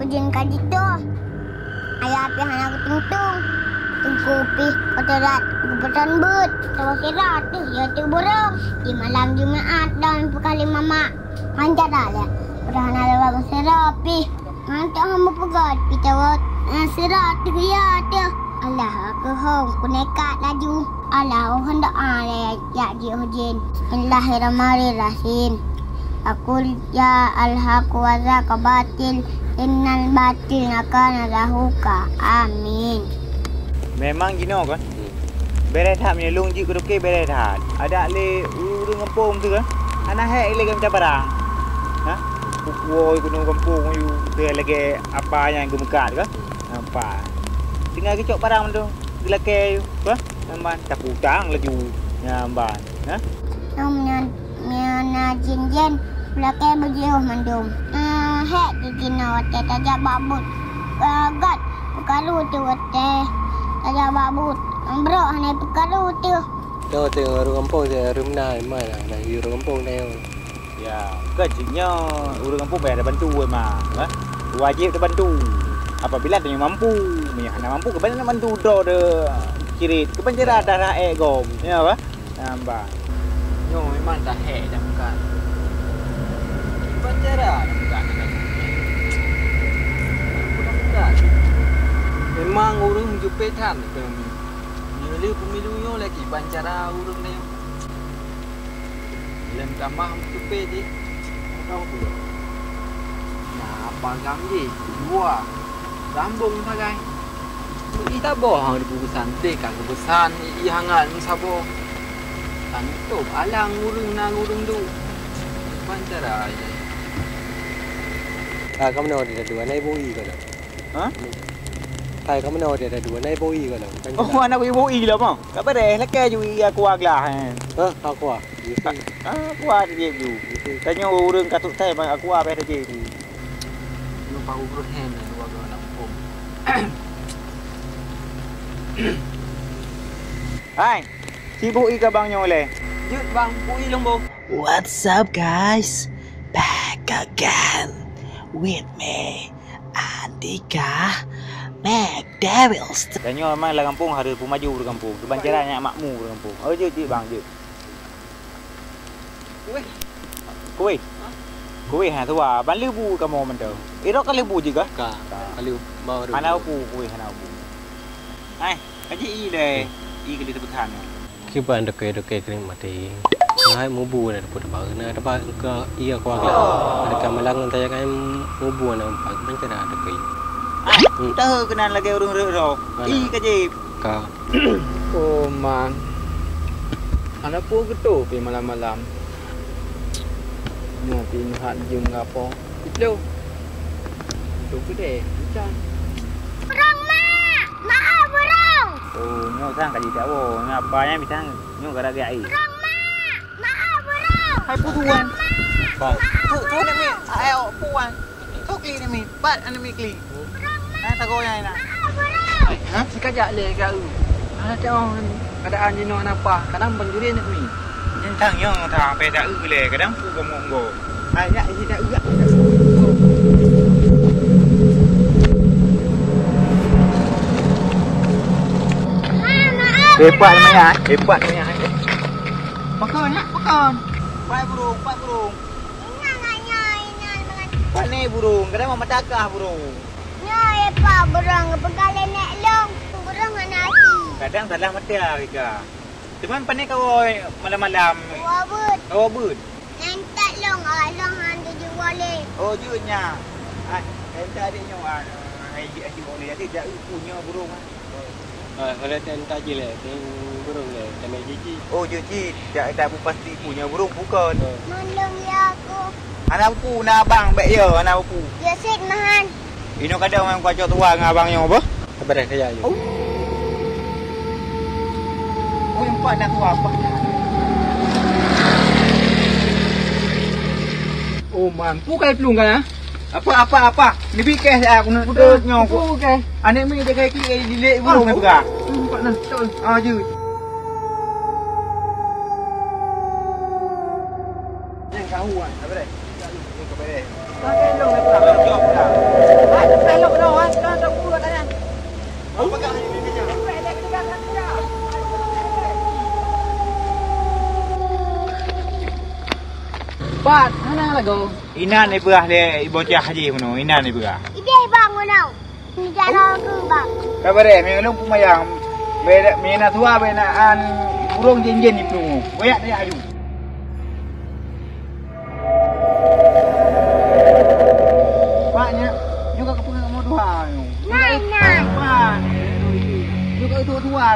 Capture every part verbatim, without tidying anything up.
Jén ka jituh. Ayah pih hana geutuntung. Teungku pih kotorat geupeutron beuet. Saboh sira teuh ya teuh burong. Di malam Jumaat daun peukali mamak. Manjara lé. Udah hana lewat sira pih. Ngantok hamba peugah pih tawot. Sira teuh ya teuh. Allah aku hong kunekat laju. Allah oh hendak ah lé. Jak jiôh jén. Bismillahirrahmanirrahim. Aqul ya alhaq wa zaka batil, innal batil kana zahuqa. Amin. Memang jinoe kan? Bereh that meunyoe lôn jeuet keu toke bereh that. Adak lé ureueng gampông tu kan? Hana hék lé geuminta barang. Ha? Kukuoi keunoe gampông ayue, tu lagèe apa nyang geumeukat kan? Nampak. Tinggai geucok barang mandum, geulakèe ayue, bah, nyan ban tapeu utang laju, nyan ban, nah. Nyoe meunyoe, meunyoe na jén-jén, geulakèe beujiôh mandum. Ah, hék jinoe watèe tajak bak buet. Ah, gèt, peukaru teuh watèe tajak bak buet. Brok hana peukaru teuh. Nyoe teuh ureueng gampông teuh, ureueng meunan, meunan, na ureueng gampông teuh. Ya, kan cit nyoe ureueng gampông payah tabantu memang, eh. Wajéb tabantu. Apabila tanyoe mampu, meunyoe hana mampu, keuban nak bantu droe de cirit, keuban cara dah raék gom, ya bah. Nambah. Nyoe memang dah hék dah bukan. Keuban cara dah bukan dah. Bukan, bukan. Memang ureueng jupé that keu nyoe. Nyoe lé pemilu nyoe lé keuban cara ureueng nyoe. Lem tamah meuteupe jih. Tahu tu. Nah, apa gam jih? Dua. Sambung sagai. Bagi taboh hang di buku santai ka keubesan i hangat meusaboh. Tang top alang ureueng na ureueng du. Ban cara jih. Ah, kamu nak ada dua, naik bui kau dah. Ha? Hai, kamu nak ada dua, naik bui kau dah. Oh, anak bui bui lah, mau. Ka beureh, lakèe ju ie aqua glah, eh. Hah? Aqua? Iya sih. Ah, aqua tajép ju. Iya sih. Tanyoe ureueng ka sukses bang aqua bèk tajép ju. Nyoe pahu breuh hen dua geuh aneuk muphom. Hai, sibuk ie ka bang nyoe lé. Jeuet bang, bui lôn boh. What's up guys? Back again with me, Andika McDevils. Tanyoe memang lam gampông harus peumaju di gampông. Keuban cara nyak makmu di gampông. Oh, jeuet, jeuet bang, jeuet. Kueh. Kueh? Hah? Kueh hana tuha. Ban leubu kamoe mantong. Irok ka leubu jih kah? Ka. Ka. Ka leubu baru. Hana upu, kueh hana upu. Hai, ka jih ie lé. Ie ka lheueh teupeusan. Kiban dokei-dokei keuneuk maté. Ngai mubu na teupeu teubak. Na teubak keu ie kuah glah. Mereka malang ngon tayang ai mubu na empat. Ban cara dokei. Hai, hmm. Tahu keunan lagèe ureueng rot roh. Mana? Ie ka jih. Ka. Oh, man. Hana peue geutoh pih malam-malam. Nyoe pih meuhat jeuem gapo. Iplo. Geutoh keudè, hujan. Burong, Mak! Mak, burong! Oh, nyoe sang ka jiteuwoe. Nyoe apa nyang bitang? Nyoe gara-gara air. Burong, Mak! Mak, burong! Hai, peue tuan? Bang. Mak, burong! Tuan, tuan, Mak. Ayo, puan. Sok li ni mi, pat aneuk mi kli. Nah, sagoe nyan nah. Ha, sikajak lé ka eu. Hana teuong keadaan jinoe napa, kadang ban juri aneuk mi. Nyan tang nyoe tang pih da eu lé, kadang pu kamoe nggo. Hai, nyak isi da eu. Hebat namanya, hebat namanya. Pakon, nak pakon. Pat burung, pat burung. Ingat nggak nyoe, ingat bangat. Pane burung, kadang mata kah burung. Nyoe, Epa, burung geupeugah lé nek lôn, burung hana até. Kadang salah mata, Rika. Teuma pane kawoe malam-malam. Kawoe beuet. Kawoe beuet. Nyan tak lôn, ah, lôn han jeuet woe lé. Oh, jeuet nya. Ah, entat adék nyoe, ah, hai jeuet, hai jeuet woe lé. Jadi, jak eu pu nyoe burung, ah. Ah, kalau tak entat je lé, teng burung lé, kena jiji. Oh, jiji. Tak, tak pasti pu nyoe burung bukon. Oh. Mandum ya aku. Hana pu, na abang, bèk ya, hana pu. Ya, sit mahan. Inoe kadang memang kucok tuha ngon abang nyoe, boh. Sabar, saya, ayo. Oh. Oh, yang empat dah tuha, empat. Oh, man. Pu kai pelung kan, ah? Apa, apa, apa? Leubeh keh saya, aku nak duduk nyoe. Pu kai. Aneuk mi jaga klik, eh, dilek burung ni peugah. Nampak nah, betul. Ah, je. Yang kau, ah, sabar, eh. Pakai dong, eh, pulang. Jom, jom, pulang. Pat, hana lagoe. Inan ibeurah lé bocah jih bunoe, inan ibeurah. Ideh bang bunoe. Nijak lôn keu bang. Ka beureh, meunan lôn peumayang. Beda, meunan suwa, beda an burông jén-jén iplueng. Boyak tajak aju. Pak, nyoe, nyoe ka keupeue kamoe dua nyoe. Nah, nah. Pak, nyoe ka itu dua,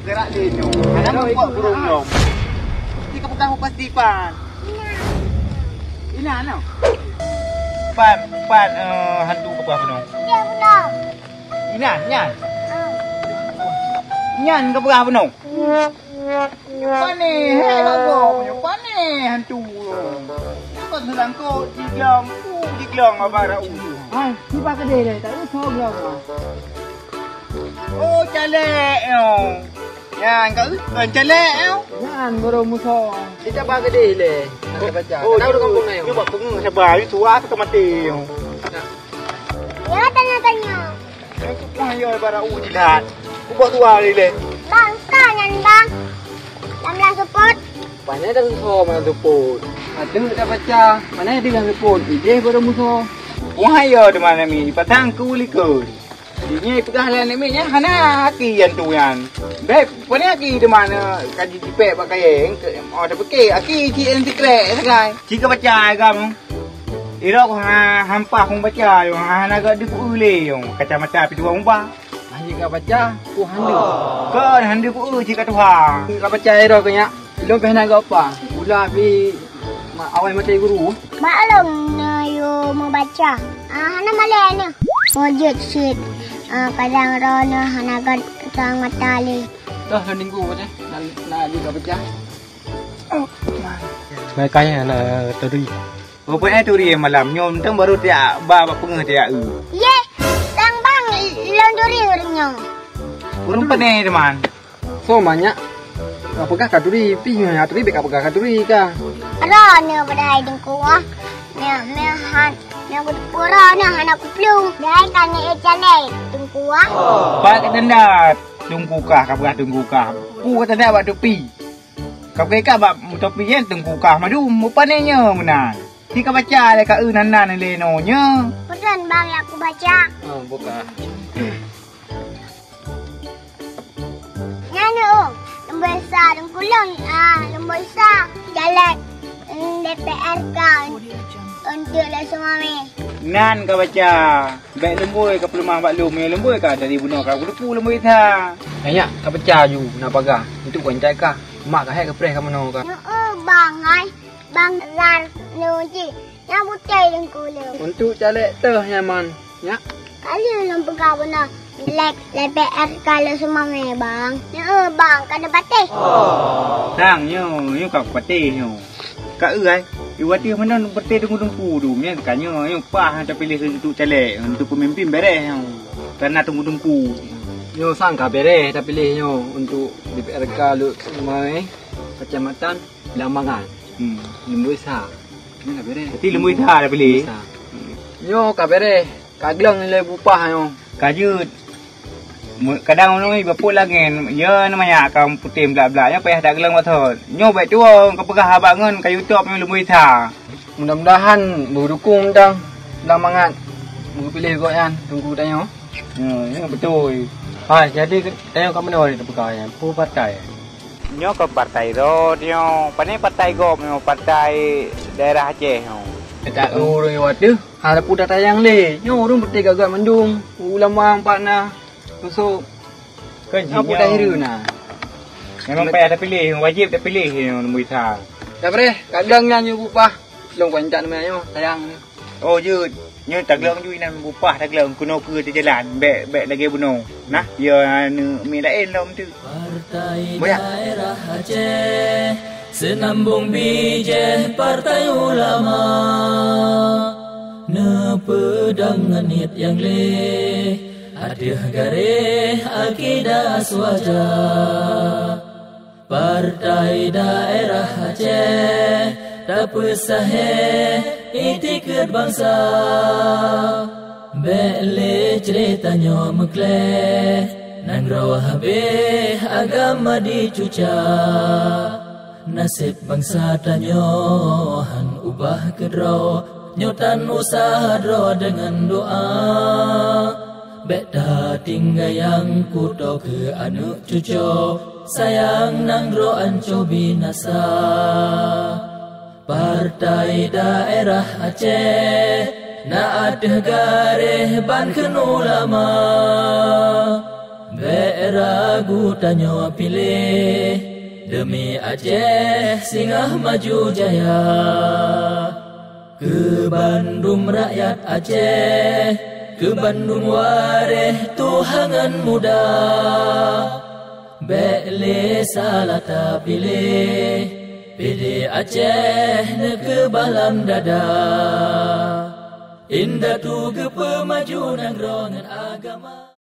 gerak lé nyoe. Hana meubuet burông nyoe. Mesti ka peugah pasti, Pan. Inan, no? Pan, pan, eh, hantu ka peugah bunoe. Dia bunoe. Inan, nyan. Ah. Nyan ka peugah bunoe. Pane, hei, lagoe nyoe, pane hantu. Kon seulangkot, jiglong, uh, jiglong, abang Raul. Hai, sipa keudeh lé, tak usah glong, ah. Oh, calék nyoe. Nyan ka, kon calék nyoe. Nyan baru musoh. Kita ba keudeh lé. Nak baca. Oh, tahu dekat pun ayo. Cuba pengen sabar, itu apa ke mati nyoe. Ya, tanya-tanya. Wah, ya, bara u jilat. Kuba dua kali lé. Bang, ka nyan, Bang. Lam, lam seupôt. Pane dah seupôt, mana seupôt? Aduh, tak baca. Mana ada lam seupôt? Ideh baru musoh. Wah, ya, di mana mi? Patang ku likot. Ini peugah lah ni mi, ya, hana aki yang tu yan. Beb, pane aki di mana? Kaji jipek pakai, oh, tak pakai. Aki ci en sikrek sagai. Cika baca agam. Irok ha, hampa hong baca yo, ha, hana gak dipeu lé yo, kacamata pi dua uba. Hanya gak baca, ku hande. Kon hande peu cit ka tuha. Gak baca irok nya. Lom peh na gak apa? Ula pi ma-, awai mata guru. Maklum na yo membaca. Ah, hana malai na. Mojek sit. Ah, kadang roh na hana gak tuang mata lé. Dah, dah minggu baca. Na, na di gak baca. Mereka yang nak turi. Rupanya turi malam nyoe, entong baru tiak ba, ba peungeuh tiak eu. Ye, sang bang lôn turi ureueng nyoe. Ureueng pane teuma? So banyak. Ka peugah ka turi, pih nyoe turi, bèk ka peugah ka turi ka. Roh nyoe padahai teungku ah. Nyoe, nyoe han, nyoe kuteupeu roh nyoe hana kuplueng. Dai ka nyoe calek teungku ah. Pat tanda teungku kah, ka peugah teungku kah. Pu ka tanda bak tupi. Ka peugah bak topi nyan teungku kah madum, bupane nyoe meunan. Di ka baca lé ka eu nan-nan lé nyoe. Peue bang nyang kubaca? Oh, buka. Nyan nyoe, Leumboi Sa, Teungku lôn, ah, Leumboi Sa, jalan, mm, D P R K, untuk lé sumame. Nan ka baca. Bèk leumboi ka peuleumah bak lôn, meunyoe leumboi ka dari bunoe ka kuteupeu leumboi sa. Nyak, ka peucah ju na paga. Untuk kon cai ka. Mak ka hék geupreh ka meunoe ka. Nyoe bang ai, bang rar nyoe jih. Nyang putéh teungku lôn. Untuk calék teuh nyaman, nyak. Kali lôn peugah beuna. Lek, lek P R ka lôn seumang nyoe bang. Nyoe bang, ka neupatéh. Sang nyoe, nyoe ka kupatéh nyoe. Ka eu ai, i watèe meunan beureuté teungku-teungku tu, nyan ka nyoe, nyoe paih tapiléh keu duek calék, untuk peumimpin bèrèh nyoe, kareuna teungku-teungku. Nyoe sang ka bèrèh tapiléh nyoe untuk D P R K Lhokseumawe Kecamatan Blang Mangat. Hmm. Leumboi sa. Nyoe ka bèrèh. Berarti leumboi sa tapiléh. Leumboi sa. Nyoe ka bèrèh. Ka glöng lé bupah nyoe. Ka jeuet. Kadang ureueng nyoe bapôt lagèe, ya, namanya ka putéh blak-blak, nyoe payah taglöng bathon. Nyoe bèk tuwoe, kapeugah haba ngon kayu top nyoe leumboi sa. Mudah-mudahan beudukong mantong, mudah mangat. Meupiléh gobnyan, teungku tanyoe. Ya, ya, beutôi. Hai, jadi tanyoe ka meunoe tapeugah nyan, peue partai? Nyoe kon partai rot nyoe. Pane partai gob nyoe, partai daerah Aceh nyoe. Tapeugah ureueng nyoe watèe. Hana peue tatanyong lé. Nyoe ureueng beutôi gagah mandum. Ulama pat na. Susok. Kan jih nyoe. Apa dah hireuen na? Memang payah tapiléh, wajéb tapiléh nyoe leumboi sa. Dah bèrèh, kadang nyan nyoe bupah. Lôn kuanjak nama nyoe, sayang nyoe. Oh, jeuet. Nyoe taglöng ju inan bupah taglöng keunoe keue teujalan. Bèk, bèk lagèe bunoe. Nah, ya aneuk miet laén lom tu. Partai Daerah Aceh, seunambong bijèh Partai Ulama, neupeudong ngon niet nyang lé, ateueh garéh akidah suaja. Partai Daerah Aceh, tapeusahéh itikeuet bansa. Bèk lé ceurita nyoe meukleh, nanggroe habéh agama dicuca. Naseb bansa tanyoe han ubah keudroe, nyoe tan usah droe deungon doa. Bék tatinggai nyang kuto keu aneuk cuco, sayang nanggroe anco binasa. Partai daerah Aceh na ateueh garéh ban kheun ulama. Bék ragu tanyoe piléh, deumi Aceh singoh maju jaya. Keu bandum rakyat Aceh, keu bandum waréh tuha ngon muda. Bék lé salah tapiléh, piléh Aceh neukeubah lam dada. Indatu geupeumaju nanggroe ngon agama.